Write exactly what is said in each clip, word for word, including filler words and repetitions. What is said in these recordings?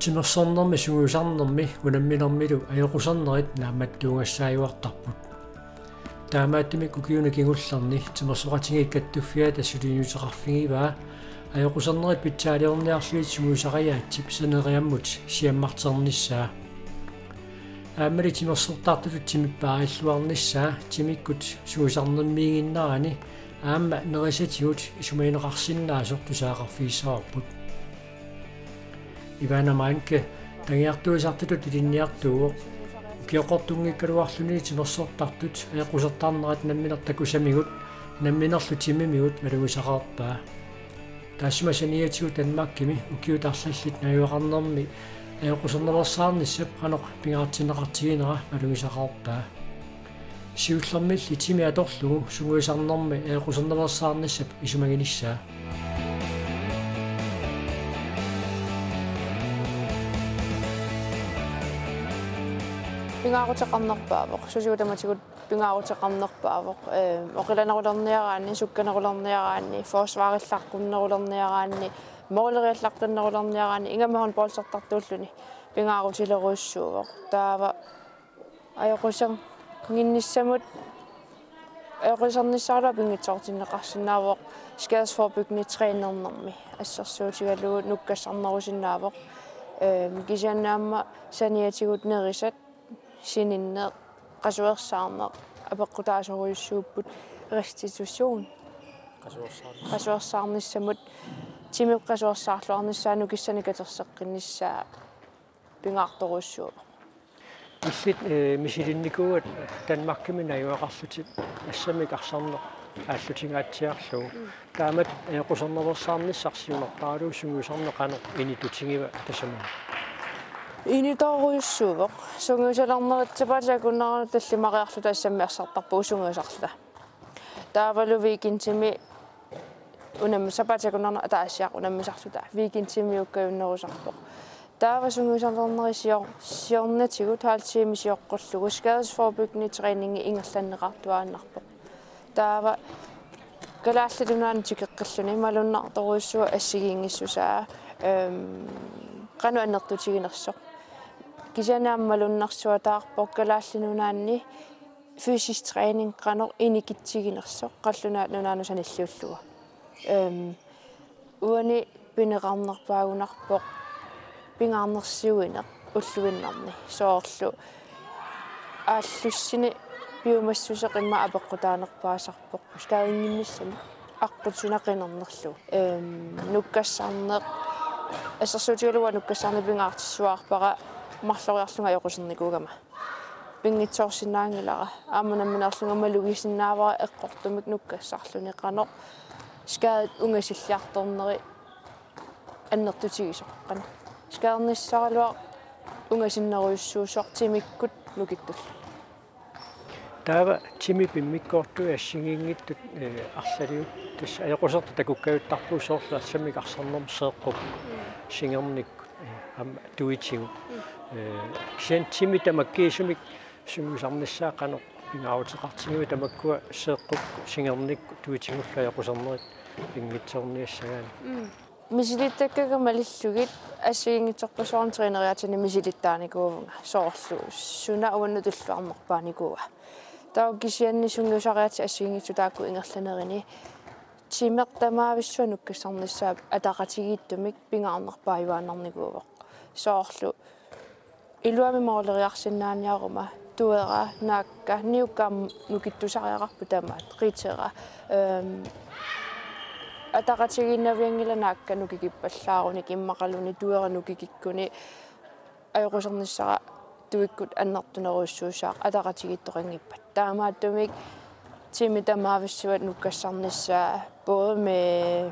Timersornermi sungiusarnermi unamminermilu ajoqusernerit naammattuugassaajuartarput. Taamaattumik ukiuni kingullerni Timersoqatigiit Kattuffiata suliniuteqarfigivaa ajoqusernerit pitsaaliorniarlugit sungiusariaatsip saneriammut siammarternissaa. Aammali timersortartutut timip paarilluarnissaa timikkut sungiusarnermiiginnarani aamma nerisatigut isumagineqarsinnaasoq tusagaqarfigissavarput. Ivana Manke tangiartuisartutut ilinniartuuvoq. Ukioqortunngikkaluarluni timersortartut ajoqusertarnerat nammineq takusamigut, namminerlu timimigut malugisaqarpaa. Taassuma saniatigut Danmarkimi ukiut arlallit najugaqarnermi ajoqusernaveersaarnissap qanoq pingaartinneqartiginera malugisaqarpaa. Siullermilli timi atorlugu sungiusarnermi ajoqusernaveersaarnissap isumaginissaa. Pingaaruteqarnerpaavoq, susiutamatigut pingaaruteqarnerpaavoq, ee, oqilanerulerniaraanni, sukkanerulerniaraanni, forsvarillaqqunnerulerniaraanni, måleriallaqqinnerulerniaraanni, ingammik håndboldertartuulluni pingaarutilerujussuuvoq. Taava ajoqusernginnissamut, ajoqusernissaraluaq pinngitsoortinneqarsinnaavoq skadesforebyggende trænernermi. Assersuutigalugu nukkassarnerusinnaavoq. Ehm, kisianni aamma saniatigut nerisat, sininneq, qasuersaarneq, apeqqutaasorujussuupput restitution. Qasuersaarneq. Qasuersaarnissamut, timip qasuersaarluarnissaa nukissanik katerseqqinnissaa pingaartorujussuuvoq. Illit, ee, misilinnikuuat Danmarkimi najugaqarlutit assammik arsarneq aallutingaatsiarlugu. Mm. Taamatut ajoqusernaveersaarnissaq siunertaralugu sungiusarneq qanoq inittutigiva tasamani? Inittorujussuuvoq. Sungiusalernerit sapaatip akunneranut tallimariarluta assammik arsartarpugut sungiusarluta. Taavalu weekendimi unammi-, sapaatip akunneranut ataasiaq unammisarluta weekendimi ukkajunnerusarpoq. Taava sungiusarneri sior-, siornatigut halv time sioqqullugu skadesforebyggende træningi ingerlanneqartuaannarpoq. Taava Kalaallit Nunaanni tikeqqilluni malunnartorujussuuvoq assigiinngissusaa, ehm, qanoq annertutiginersoq. Kisianni aamma malunnarsuataarpoq Kalaallit Nunaanni fysisk træning qanoq inikitsiginersoq Qallunaat Nunaannut sanilliullugu. Ehm, uani pineqarnerpaagunarpoq pingaarnersiuineq ulluinnarni, soorlu aallussini piumassuseq immaqa apeqqutaanerpaasarpoq skadinnginnissamut aqqut suna qinernerlugu. Ehm, nukkassarneq, assersuutigalugu nukkassarneq pingaartissuarpara marloriarlunga ajoqusernikuugama. Pinngitsoorsinnaanngilara. Aamma nammineerlunga malugisinnaavara eqqortumik nukkassarluni qanoq skadet ungasilliartorneri annertutigisoq, qanoq skadernissaraluaq ungasinnerujussuusoq timikkut nukittulluni. Taava timip immikkoortui assigiinngitsut, ee, arlaliut tassa ajoqusertaq takukkajuttarpugut, soorlu assammik arsarnermi seeqqukkut, singernikkut, ee, aamma tuitigut. Ee, kisianni timi tamakkiisumik sungiusarnissaa qanoq pingaaruteqartigiva tamakkua seeqqukkut, singernikkut, tuitigullu ajoqusernerit pinngitsoorniassagaanni? Mm. Misilittakkakka malillugit assigiinngitsorpassuarnik træneriaatini misilittaarnikuuvunga, soorlu suna uannut tulluarnerpaanikuua. Taava kisianni sungiusariaatsit assigiinngitsut taakku ingerlanerini timeq tamaavissuaq nukkassarnissaa ataqatigiittumik pingaarnerpaajuaannarnikuuvoq. Soorlu iluamik måleriarsinnaaniaruma tuera naakka, niukka aamma nukittusariaqarput tamaat, qitera, ehm, ataqatigiinnavianngilaq naakka nukikippallaarunik immaqaluunniit tuera nukikikkuni ajoqusernissara tuikkut annertunerujussuussaaq ataqatigiittoqanngippat. Taamaattumik timi tamaavissuaq nukkassarnissaa, både med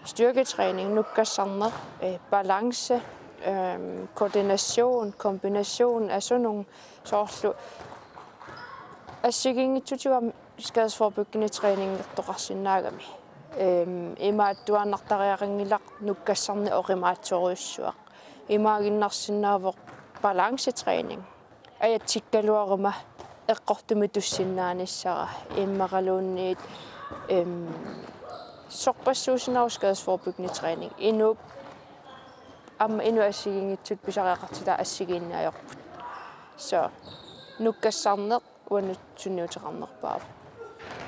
styrketræning, nukkassarneq, øh, balance, øhm, koordination, kombination af sådan nogle, soorlu assigiinngitsutigut aamma skadesforebyggende træningertoqarsinnaagami. Øhm, imaattuaannartariaqanngilaq nukkassarneq oqimaatsorujussuaq. Imaaginnarsinnaavoq balancetræning. Ajatsikkaluaruma eqqortumik tussinnaanissara immaqaluunniit, øhm, sorpassuussinnaasoq skadesforebyggende træning. Inuup Aamma inuit assigiinngitsut pisariaqartitat assigiinneq ajorput. So, nukkassarneq uannut sunniuteqarnerpaavoq.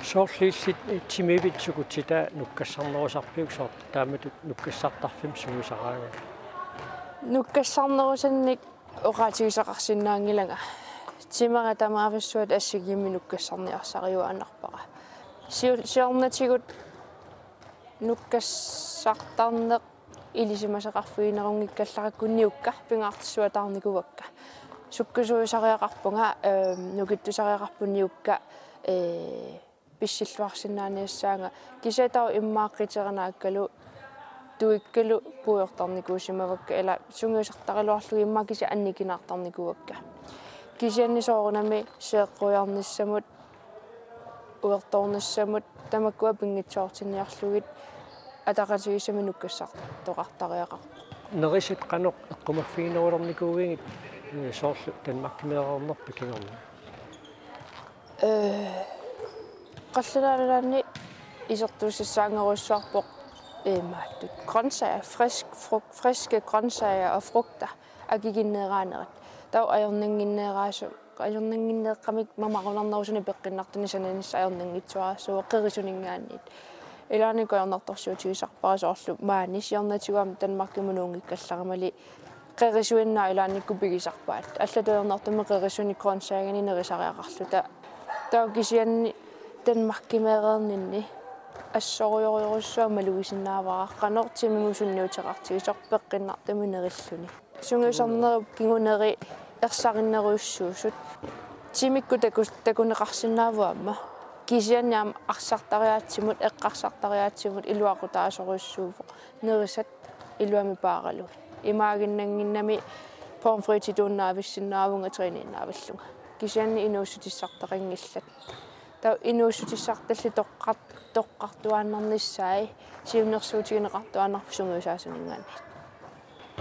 Soorlu illit timivit sukutsitaa nukkassarnerusarpiuk, soorlu taamatut nukkassartarfimmi sungiusaraangat? Nukkassarnerusannik oqaatigisaqarsinnaanngilanga. Timera tamaavissua assigiimmik nukkassarniarsariuaannarpara. Siu-, siornatigut nukkassartarneq ilisimasoqarfigineqanngikkallarakku niukka pingaartissuataarnikuuakka. Sukkusuusariaqarpunga, ehm, nukittusariaqarpunga niukka, eh, pissilluarsinnaaniassaanga. Kisianni taava immaqa qiterinaakkalu tuikkalu puigortarnikuusimavakka, ila sungiusartaraluarlugit immaqa kisianni annikinaartarnikuuakka. Kisianni soorunami seeqqujarnissamut, uertoornissamut tamakkua pinngitsoortinniarlugit ataqatigiissamik nukkassartoqartariaqarpoq. Nerisat qanoq eqqumaffiginerulernikuuigit, eh, soorlu Danmarkimeereernerpit kingorna? Eh, Qallunaat Nunaanni isertuussissaanngerujussuarpoq, eh, imaattut grøntsager, frisk, fruk-, friske grøntsager og frugter, akikinneeraanerat. Taava ajornannginneeraasu-, ajornannginneeqqamik mamarunarnerusunik peqqinnartunik sananissaq ajornanngitsuararsuuvoq qerisuninngaanniit. Ilaanni ajornartorsiutigisarpara soorlu maani siornatigut aamma Danmarkimut nuunngikkallaramali qerisuinnaq ilaannikkut pigisarpaat. Allatut ajornartumik qerisunik grøntsaginik nerisariaqarluta. Taava kisianni Danmarkimeereerninni assorujorujussuaq malugisinnaavara qanoq timimut sunniuteqartigisoq peqqinnartumik nerilluni. Sungiusarnerup kinguneri ersarinnerujussuusut. Timikkut taku-, takuneqarsinnaavoq aamma. Kisianni aamma arsartariaatsimut, eqqarsartariaatsimut iluaqutaasorujussuuvoq nerisat iluamik paaralugit. Imaaginnannginnami pomfritituunnavissinnaavunga træninnaavillunga. Kisianni inuussutissartaqanngillat. Taava inuussutissartallit toqqart-, toqqartuaannarnissaat siunnersuutigineqartuaannarpoq sungiusaasuninngaanniit.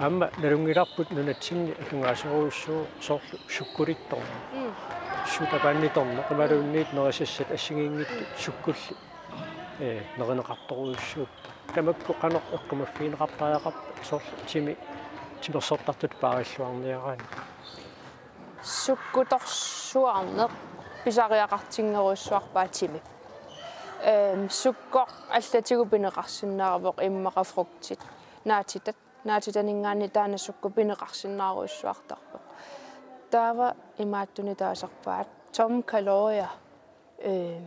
Aamma nalunngilarput nunatsinni atungaasorujussuuvoq soorlu sukkulittorneq. Mm. Sutapaannitorneq, imaluunniit nerisassat assigiinngitsut sukkullit, eh, nerineqartorujussuupput. Tamakku qanoq eqqumaffigineqartariaqarpat soorlu timi timersortartutut paarilluarniaraanni? Sukkutorsuarneq pisariaqartinngerujussuarpaa timip. Ehm, sukkoq allatigut pineqarsinnaavoq, immaqa frugtit. Naatitat, naatitaninngaanniit taanna sukkut pineqarsinnaarujussuartarpoq. Taava imaattunik taasarpaat: tomme kalorier. Ehm,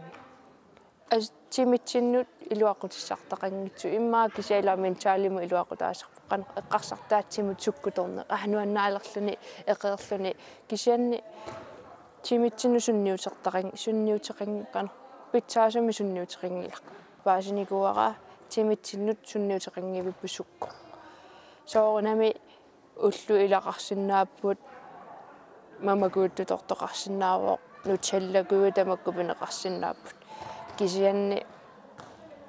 As-, timitsinnut iluaqutissartaqanngitsoq, immaqa kisianni ilaa mentalimut iluaqutaasarpoq, qanoq eqqarsartaatsimut sukkutorneq, ah, nuannaalerluni, eqeerluni, kisianni timitsinnut sunniutertaqan-, sunniuteqan-, qanoq pitsaasumik sunniuteqanngilaq. Paasinikuuara timitsinnut sunniuteqanngivipput sukkoq. Soorunami ullut ilaqarsinnaapput, mamakuuttutortoqarsinnaavoq, Nutellakuju tamakku pineqarsinnaapput. Kisianni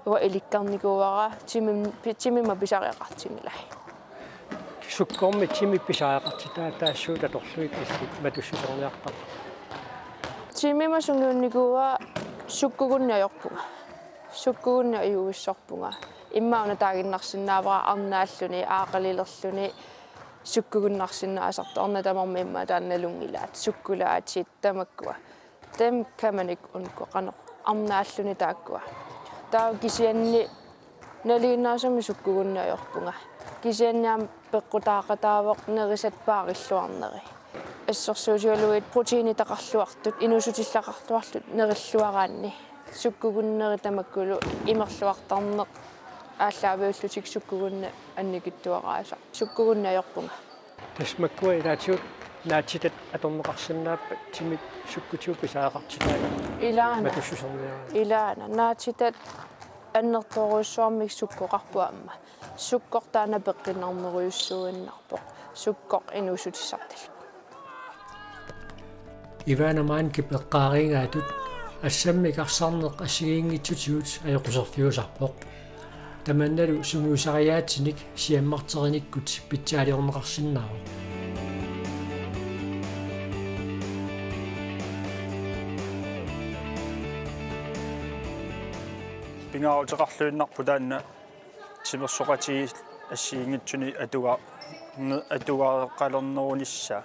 uanga ilikkarnikuuara timim-, pi-, timima pisariaqartinngilai. Sukkormi timip pisariaqartitaa taassuut atorlugit illit matussuserniartarpit? Timima sungiunnikuuara sukkugunneq ajorpunga. Sukkugunneq ajuuissorpunga. Immaqa una taaginnarsinnaavara arnaalluni, aaqalilerluni, sukkugunnarsinnaasartoq, arnat tamarmik immaqa taanna nalunngilaat, sukkulaatit tamakkua. Dem kan man ikke undgå, qanoq, arnaalluni taakkua. Taava kisianni nalinginnaasumik sukkugunneq ajorpunga. Kisianni aamma peqqutaaqataavoq nerisat paarilluarneri. Assersuutigalugu proteinitaqarluartut, inuussutissaqarluartut nerilluaraanni. Sukkugunneri tamakkulu imerluartarneq aallaaviullutik sukkugunneq annikitsuaraasaq. Sukkugunneq ajorpunga. Tassa makkua ilaatigut naatitat atorneqarsinnaappat timip sukkutigut pisariaqartitaa? Ilaana. Matussuserniaraanni. Ilaana. Naatitat annertoorujussuarmik sukkoqarput aamma. Sukkoq taanna peqqinnarnerujussuuinnarpoq. Sukkoq inuussutissartalerpoq. Ivana Mankip eqqaariigaatut assammik arsarneq assigiinngitsutigut ajoquserfiusarpoq. Tamannalu sungiusariaatsinik siammarterinikkut pitsaaliorneqarsinnaavoq. Pingaaruteqarluinnarpoq taanna timersoqatigiit assigiinngitsunik atuga-, ne-, atugaaqqalernerunissaa.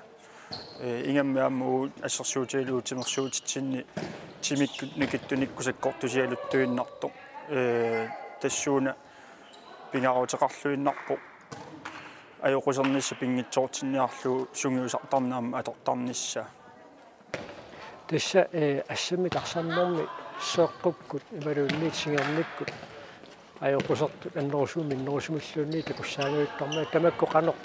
Ee, ingammik aamma uagut assersuutigalugu timersuutitsinni timikkut nukittunikkut sakkortusialuttuinnartoq. Ee, tassuuna pingaaruteqarluinnarpoq ajoqusernissaq pinngitsoortinniarlugu sungiusartarneq aamma atortarnissaa. Tassa, ee, assammik tarsarnermi seeqqukkut imaluunniit singernikkut ajoqusertut annerusumik minnerusumilluunniit takussaanngittarmata tamakku qanoq,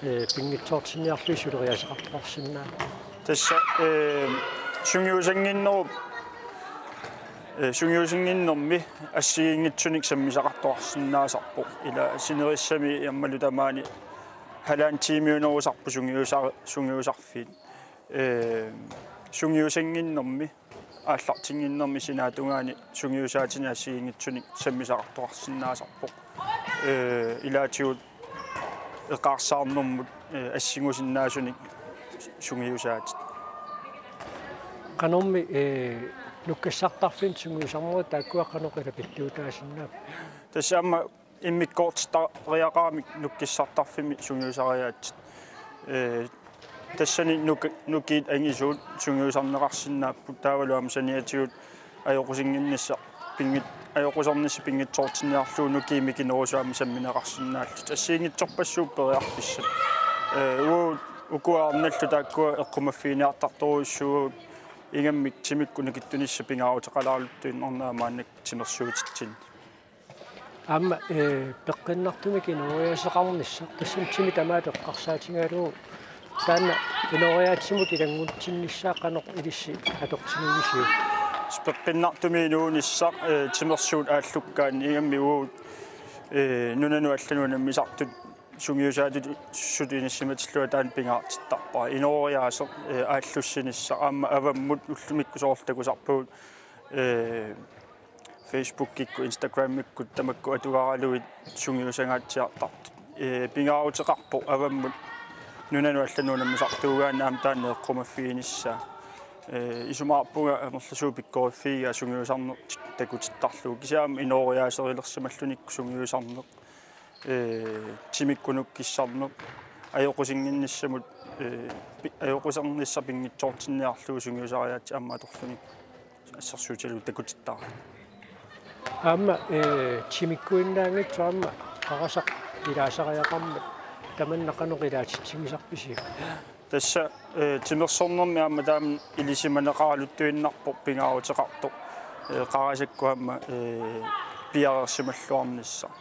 ee, pinngitsoortinniarlugit suleriaaseqartoqarsinnaava? Tassa, ee, sungiusannginnerup, ee, sungiusannginnermi assigiinngitsunik sammisaqartoqarsinnaasarpoq. Ila sinerissami aammalu tamaani halvanden tiimiunerusarput sungiusar-, sungiusarfiit. Ee, sungiusannginnermi aallartinnginnermi sinaatungaani sungiusaatinik assigiinngitsunik sammisaqartoqarsinnaasarpoq. Ee, ilaatigut eqaarsaarnermut, ee, assingusinnaasunik sungiusaatit. Qanormi, ee, nukkassartarfimmik sungiusarnerit taakkua qanoq ilaa pittuutaasinnaapput? Tassa aamma immikkoortittariaqaramik nukkassartarfimmi sungiusariaatsit. Ee, tassani nuk-, nukiit angisuut sungiusarneqarsinnaapput taavalu aamma saniatigut ajoqusinnginnissaq pinngit-, ajoqusernissaq pinngitsoortinniarlugu nukiit mikinerusut aamma sammineqarsinnaallutik. Assigiinngitsorpassuupput periarfissat. Ee, uagut ukua arnallu taakkua eqqumaffiginiartartorujussuuvugut ingammik timikkut nukittunissaq pingaaruteqalaarulluttuinnarnera maannakkut timersuutitsinni. Aamma, ee, peqqinnartumik inooriaaseqarnissaq, tassami timi tamaat eqqarsaatigalugu taanna inooriaatsimut ilanngutsinnissaa qanoq ilissi atortinnissiuk? Peqqinnartumik inuunissaq, ee, timersuut aallukkaanni ingammik uagut, ee, nunanut allanut unammisartut sungiusaatut sut inissimatillugu taanna pingaartittarpara. Inooriaaseq, ee, aallussinissaq aamma avammut ullumikkut soorlu takusarpagut, ee, Facebookikkut, Instagramikkut tamakku atugaralugit sungiusangaatsiartartut. Ee, pingaaruteqarpoq avammut nunanut allanut unammisartuugaanni aamma taanna eqqumaffiginissaa. Ee, isumaqarpunga amerlasuut pikkoriffigigaat sungiusarnertik takutittarlugu. Kisianni aamma inooriaaserilersimallunikku sungiusarneq. Ee, timikkut nukkissarneq. Ajoqusinnginnissamut, ee, pi-, ajoqusernissaq pinngitsoortinniarlugu sungiusariaatsit aamma atorlugit assersuutigalugu takutittaraat. Aamma, ee, timikkuinnaanngitsoq aamma qarasaq ilaasariaqarmat tamanna qanoq ilaatitsigisarpisiuk? Tassa, ee, timersornermi aamma taama ilisimaneqaraluttuinnarpoq pingaaruteqartoq, ee, qarasakkut aamma, ee, piareersimalluarnissaq.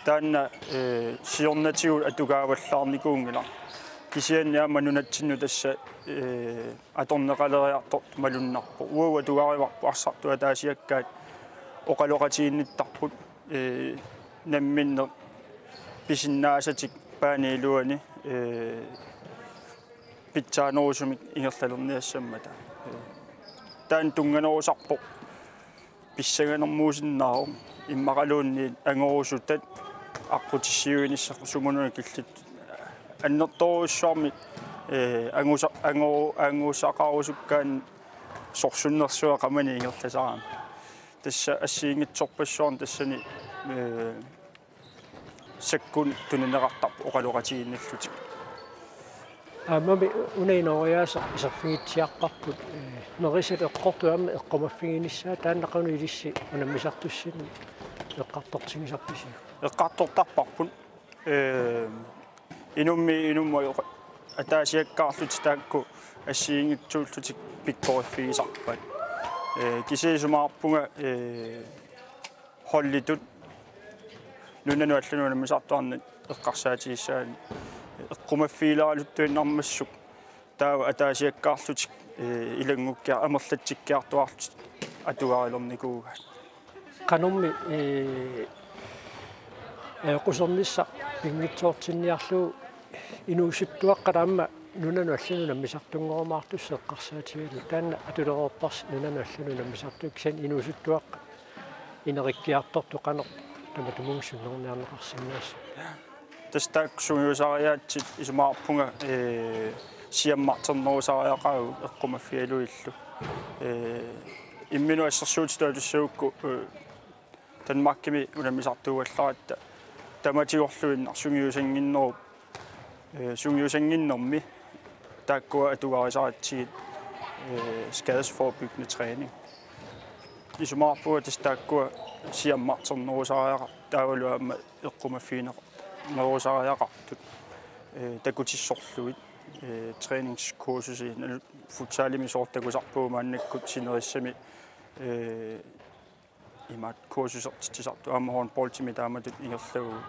Taanna, ee, siornatigut atugaavallaarnikuunngilaq. Kisianni aamma nunatsinnut tassa, ee, atorneqaleriartortoq malunnarpoq. Uagut atugarivarput arsartut ataasiakkaat oqaloqatiginnittarput, ee, namminneq pisinnaasatik paani iluani, ee, pitsaanerusumik ingerlalerniassammata. Ee, taanna tunnganerusarpoq pissanganermuusinnaavoq immaqaluunniit angorusutat aqqutissiuinissaq sumununa killittut annertoorujussuarmik, ee, angusa-, angu-, angusaqarusukkaanni sorsunnersuaq qamani ingerlasarami. Tassa assigiinngitsorpassuarni tassani, ee, sakkunik tunineqartarput oqaloqatigiinnillutik. Aammami una inooriaaseq iserfigitsiarparput, ee, nerisat eqqortut aamma eqqumaffiginissaat taanna qanoq ilissi unammisartussinni eqqartortigisarpisiuk? Eqqartortarparput. Ee, inummiit inummut ataasiakkaarlutik taakku assigiinngitsuullutik pikkoriffigisarpaat. Ee, kisianni isumaqarpunga, ee, holditut nunanut allanut unammisartuarnut eqqarsaatigissaanni eqqumaffigileraluttuinnarmassuk taava ataasiakkaarlutik, ee, ilanngukkia-, amerlatsikkiartuaarlutik atugarilernikuugaat. Qanormi, ee, ajoqusernissaq pinngitsoortinniarlugu inuusuttuaqqat aamma nunanut allanut unammisartunngorumaartussat eqqarsaatigalugit taanna atulereerparsi nunanut allanut unammisartuutit kisianni inuusuttuaqqat inerikkiartortut qanoq tamatumunnga sunnerniarneqarsinnaassava? Tassa taakku sungiusariaatsit isumaqarpunga, ee, siammarternerusariaqarpagut eqqumaffigalugillu. Ee, imminut assersuutitut atussagukku, ee, Danmarkimi unammisartuuallaratta Tamatigorluinnaq sungiusannginnerup, eh, sungiusannginnermi taakkua atugarisaratsigit, eh, skadesforebyggende træning. Isumaqarpunga tassa taakkua siammarternerusariaqartut taavalu aamma eqqumaffigineq- nerusariaqartut, eh, takutissorlugit, eh, træningskursusi, nanu futsalimi soorlu takusarpugut maannakkut sinerissami, eh, imaat kursusertitsisartut aamma håndboldimi taamatut ingerlavugut.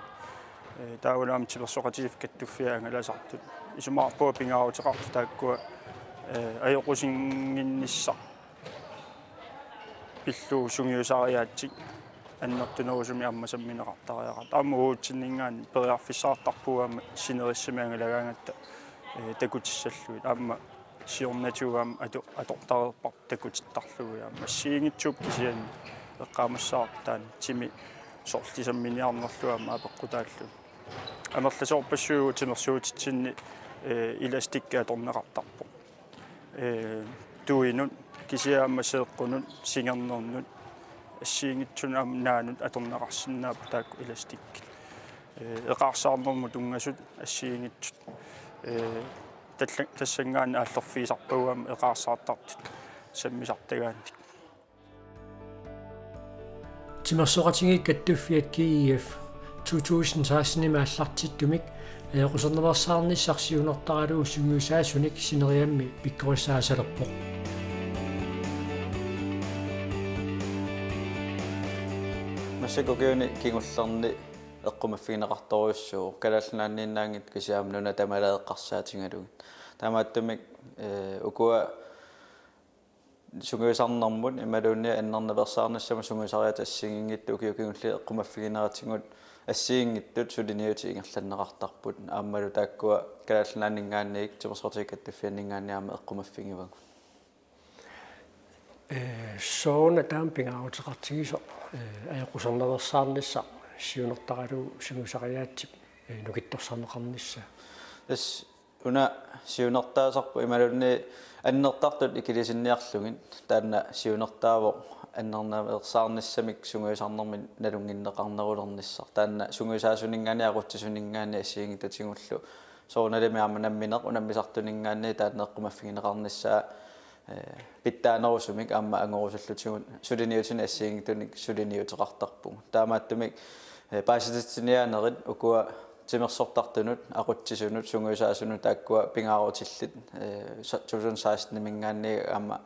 Eh, taavalu aamma timersoqatigiiffik kattuffiat angalasartut. Isumaqarpunga pingaaruteqartut taakkua, eh, ajoqusinnginnissaq pillugu sungiusariaatsik annertunerusumik aamma sammineqartariaqartoq. Aamma uatsinnit periarfissaqartarpugut aamma sinerissami angalagaangatta, eh, takutissallugit. Aamma siornatigut aamma ato-, atortareerparput takutittarlugit aamma. Assigiinngitsuupput kisianni eqqaamassavarput taanna timi sorlisamminiarnerlugu aamma apeqqutaallugu. Amerlasoorpassuit timersuutitsinni, eh, elastikki atorneqartarpoq. Eh, tuinut, kisianni aamma seeqqunut, singernernut, assigiinngitsunut aamma naanut atorneqarsinnaapput taakku elastikkit. Eh, eqaarsaarnermut tunngasut assigiinngitsut. Eh, talla-, tassanngaanniit aallerfigisarpagut aamma eqaarsaartartut sammisartagaannik. Timersoqatigiit Kattuffiat G I F to tusind seksten-imi aallartittumik ajoqusernaveersaarnissaq siunertaralugu sungiusaasunik sineriammi pikkorissaasalerpoq. Massakkut ukiuni kingullerni eqqumaffigineqartorujussuuvoq Kalaallit Nunaanniinnaanngitsut kisianni aamma nunat tamalaat eqqarsaatigalugit. Taamaattumik, eh, ukua sungiusarnermut imaluunniit annernaveersaarnissamut sungiusariaatsip assigiinngitsut ukiut kingulliit eqqumaffiginerisigut assigiinngitsut suliniutit ingerlanneqartarput aammalu taakkua Kalaallit Nunaanninngaanniit Timersoqatigiit Kattuffianninngaanniit aamma eqqumaffigivagut. Eh, sooruna taama pingaaruteqartigisoq, eh, ajoqusernaveersaarnissaq siunertaralugu sungiusariaatsip, eh, nukittorsarneqarnissaa? Tassa una siunertaasarpoq imaluunniit annertartut ikilisinniarlugit taanna siunertaavoq annernaveersaarnissamik sungiusarnermik nalunnginneqarnerulernissaq. Taanna sungiusaasuninngaanniit aqutsisuninngaanniit assigiinngitsutigullu. Soorunalimi aamma nammineq unammisartuninngaanniit taanna eqqumaffigineqarnissaa, eh, pitsaanerusumik aamma angorusullutigut suliniutinik assigiinngitsunik suliniuteqartarpugut. Taamaattumik, eh, paasititsiniaanerit ukua timersortartunut, aqutsisunut, sungiusaasunut taakkua pingaarutillit, eh, sa-, to tusind seksten-iminngaanniit aamma,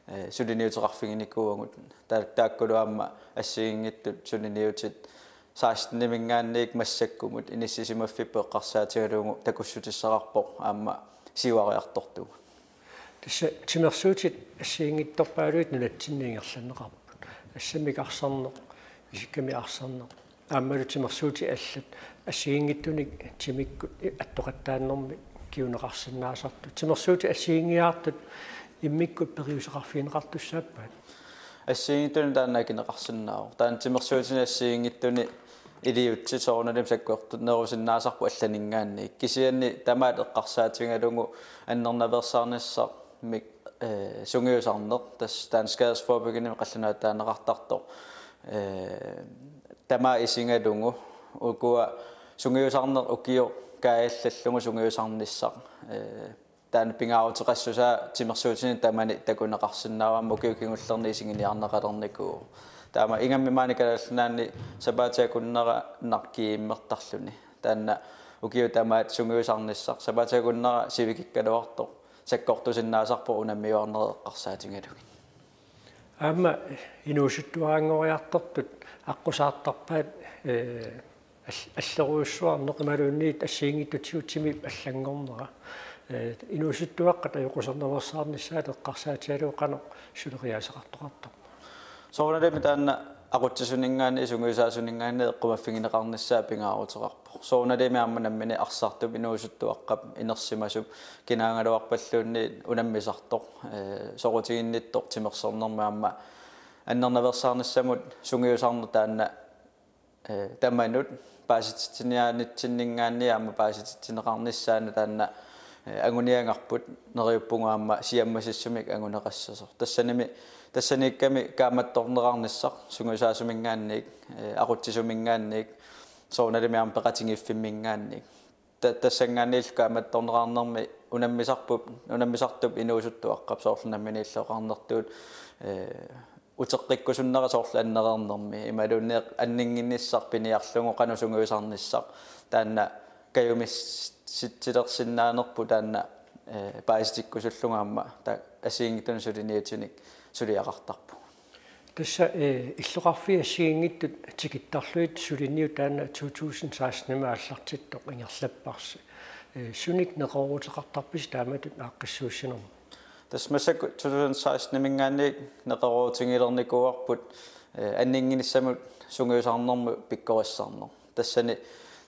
eh, suliniuteqarfiginikuuagut. Ta-, taakkulu aamma assigiinngitsut suliniutit seksten-iminngaanniit massakkumut inissisimaffipput eqqarsaatigalugu takussutissaqarpoq aamma siuariartortugut. Tassa timersuutit assigiinngitsorpaaluit nunatsinni ingerlanneqarput. Assammik arsarneq, isikkamik arsarneq. Aammalu timersuutit allat assigiinngitsunik timikkut attoqattaarnermik kinguneqarsinnaasartut. Timersuutit assigiinngilaartut immikkut periuseqarfigineqartussaappat? Assigiinngitsunik taanna akineqarsinnaavoq. Taanna timersuutini assigiinngitsuni iliuutsit soorunalimi sakkortunerusinnaasarput allaninngaanniit. Kisianni tamaat eqqarsaatigalugu annernaveersaarnissamik, eh, sungiusarneq, tassa taanna skadesforebyggende qallunaatut taaneqartartoq, eh, tamaat isigalugu ukua sungiusarneq ukioq kaajallallugu sungiusarnissaq, eh, taanna pingaaruteqassusaa timersuutini tamani takuneqarsinnaavoq aamma ukiut kingullerni isiginiarneqalernikuuvoq. Taama ingammik maani Kalaallit Nunaanni sapaatip akunnera narkiimmertarluni. Taanna ukiut tamaat sungiusarnissaq sapaatip akunnera sivikikkaluartoq sakkortusinnaasarpoq unammiuarnerit eqqarsaatigalugit. Aamma inuusuttuaranngoriartortut aqqusaartarpaat, eh, al-, allerujussuarneq imaluunniit assigiinngitsutigut timip allanngornera. Eh, inuusuttuaqqat ajoqusernaveersaarnissaat eqqarsaatigalugu qanoq suleriaaseqartoqartarpa? Soorunalimi taanna aqutsisuninngaanniit sungiusaasuninngaanniit eqqumaffigineqarnissaa pingaaruteqarpoq. Soorunalimi aamma nammineq arsartup inuusuttuaqqap inersimasup kinaagaluarpalluunniit unammisartoq, eh, soqutiginnittoq timersornermi aamma annernaveersaarnissamut sungiusarneq taanna, eh, tamanut paasititsiniaanitsinninngaanniit aamma paasititsineqarnissaanut taanna, eh, anguniagarput neriuppugut aamma siammasissumik anguneqassasoq. Tassanimi, tassaniikkami kaammattorneqarnissaq sungiusaasuminngaanniit, eh, aqutsisuminngaanniit, soorunalimi aamma peqatigiiffimminngaanniit. Ta-, tassanngaanniillu kaammattorneqarnermi unammisarpup, unammisartup inuusuttuaqqap soorlu nammineq illoqarnertuut, eh, uteqqikkusunnera soorlu annereernermi, imaluunniit anninnginnissaq piniarlugu qanoq sungiusarnissaq, taanna kajumissitsilersinnaanerput taanna, eh, paasitikkusullugu aamma ta-, assigiinngitsunik suliniutinik suliaqartarpugut. Tassa, eh, illoqarfiit assigiinngitsut tikittarlugit suliniut taanna to tusind seksten-imi aallartittoq ingerlapparsi. Eh, sunik neqerooruteqartarpisi taamatut aaqqissuussinermi? Tassa massakkut to tusind seksten-iminngaanniit neqeroorutigilernikuuarput, eh, anninnginnissamut sungiusarnermut pikkorissarneq. Tassani,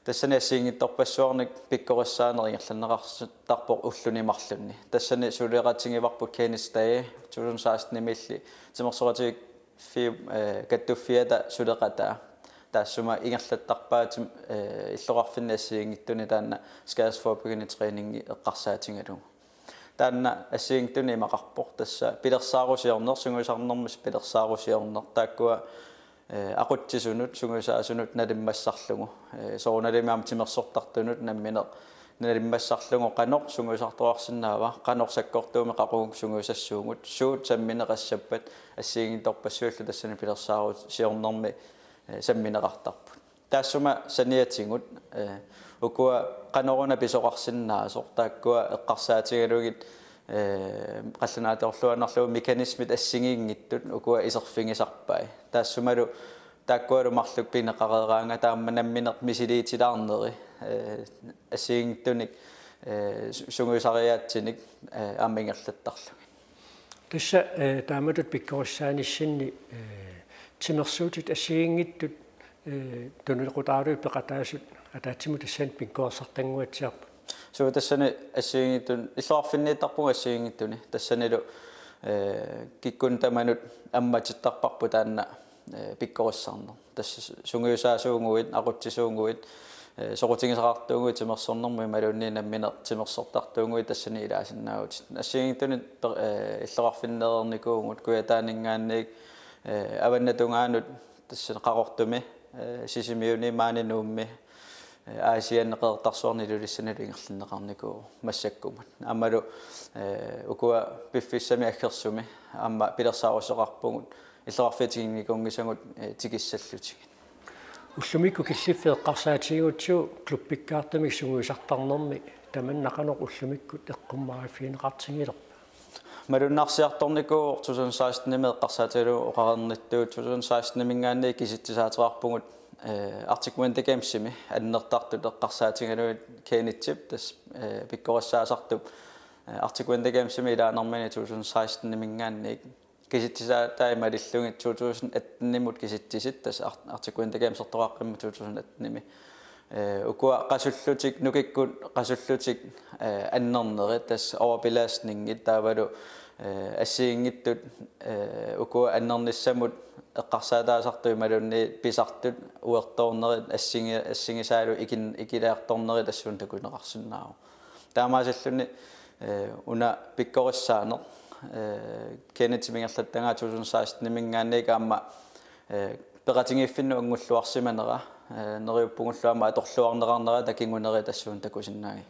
tassani assigiinngitsorpassuarnik pikkorissaaneq ingerlanneqartarpoq ulluni marlunni. Tassani suleqatigivarput Kenneth Stage, to tusind seksten-imiilli timersoqatigiiffiup, eh, kattuffiata suleqataa. Taassuma ingerlattarpaa tim-, eh, illoqarfinni assigiinngitsuni taanna Skadeforebyggende træningi eqqarsaatigalugu. Taanna assigiinngitsuni imaqarpoq, tassa pilersaarusiorneq, sungiusarnermut pilersaarusiorneq, taakkua, eh, aqutsisunut, sungiusaasunut nalimmassarlugu. Eh, soorunalimi aamma timersortartunut nammineq nalimmassarlugu qanoq sungiusartoqarsinnaava, qanoq sakkortuumik qaqugu sungiusassuugut, suut sammineqassappat, assigiinngitsorpassuillu tassani pilersaarusiornermi, eh, sammineqartarput. Taassuma saniatigut, eh, ukua qanoruna pisoqarsinnaasoq, taakkua eqqarsaatigalugit, eh, qallunaatoorluinnarlugu mekanismit assigiinngitsut ukua iserfigisarpai. Taassumalu taakkualu marluk pineqareeraangat aamma nammineq misiliitilaarneri, eh, assigiinngitsunik, eh, su-, sungiusariaatsinik, eh, aamma ingerlattarlugit. Tassa, eh, taamatut pikkorissaanissinni, eh, timersuutit assigiinngitsut, eh, tunuliaqutaaluit peqataasut ataatsimut tassani pikkorissartannguatsiarput. Suu, tassani assigiinngitsun-, illoqarfinniittarpugut assigiinngitsuni. Tassanilu, eh, kikkunnut tamanut ammatittarparput taanna, eh, pikkorissarneq. Tassa su-, sungiusaasuuguit, aqutsisuuguit, eh, soqutigisaqartuuguit timersornermut imaluunniit nammineq timersortartuuguit tassani ilaasinnaavutit. Assigiinngitsunik per-, eh, illoqarfinneereernikuuvugut Kujataaninngaanniit, eh, avannatungaanut tassa Qaqortumi, eh, Sisimiuni, maani Nuummi, eh, Aasianni, Qeqertarsuarni, Ilulissanilu ingerlanneqarnikuuvoq massakkumut. Aammalu, eh, ukua piffissami aggersumi aamma pilersaarusisoqarpugut illoqarfiit tikinnikuunngisagut, eh, tikissallugit. Ullumikkut killiffik eqqarsaatigigutsigu klubbikkaartumik sungiusartarnermi tamanna qanoq ullumikkut eqqummavigineqartigilerpa? Malunnarsiartornikuuvoq to tusind seksten-imi eqqarsaatigalugu oqareernittut, to tusind seksten-iminngaanniit kisitsisaateqarpugut, eh, Arctic Winter Gamesimi annertartut eqqarsaatigalugit Kennethip tassa, eh, pikkorissaasartup, eh, Arctic Winter Gamesimi ilaanermini to tusind seksten-iminngaanniit kisitsisaatai malillugit to tusind atten-imut kisitsisit, tassa Ar-, Arctic Winter Gamesertoqaqqimmat to tusind atten-imi. Eh, ukua qasullutik, nukikkut qasullutik, eh, annernerit, tassa overbelastningit taavalu, eh, assigiinngitsut, eh, ukua annernissamut eqqarsaataasartut imaluunniit pisartut uertoornerit, assingi-, assigisaalu ikin-, ikilaartornerit tassuuna takuneqarsinnaavoq. Taamaasilluni, eh, una pikkorissaaneq, eh, Kennethip ingerlattagaa to tusind seksten-iminngaanniit aamma, eh, peqatigiiffinnut anngulluarsimanera, eh, neriuppugullu aamma atorluarneqarnera takinguneri tassuuna takusinnaagit.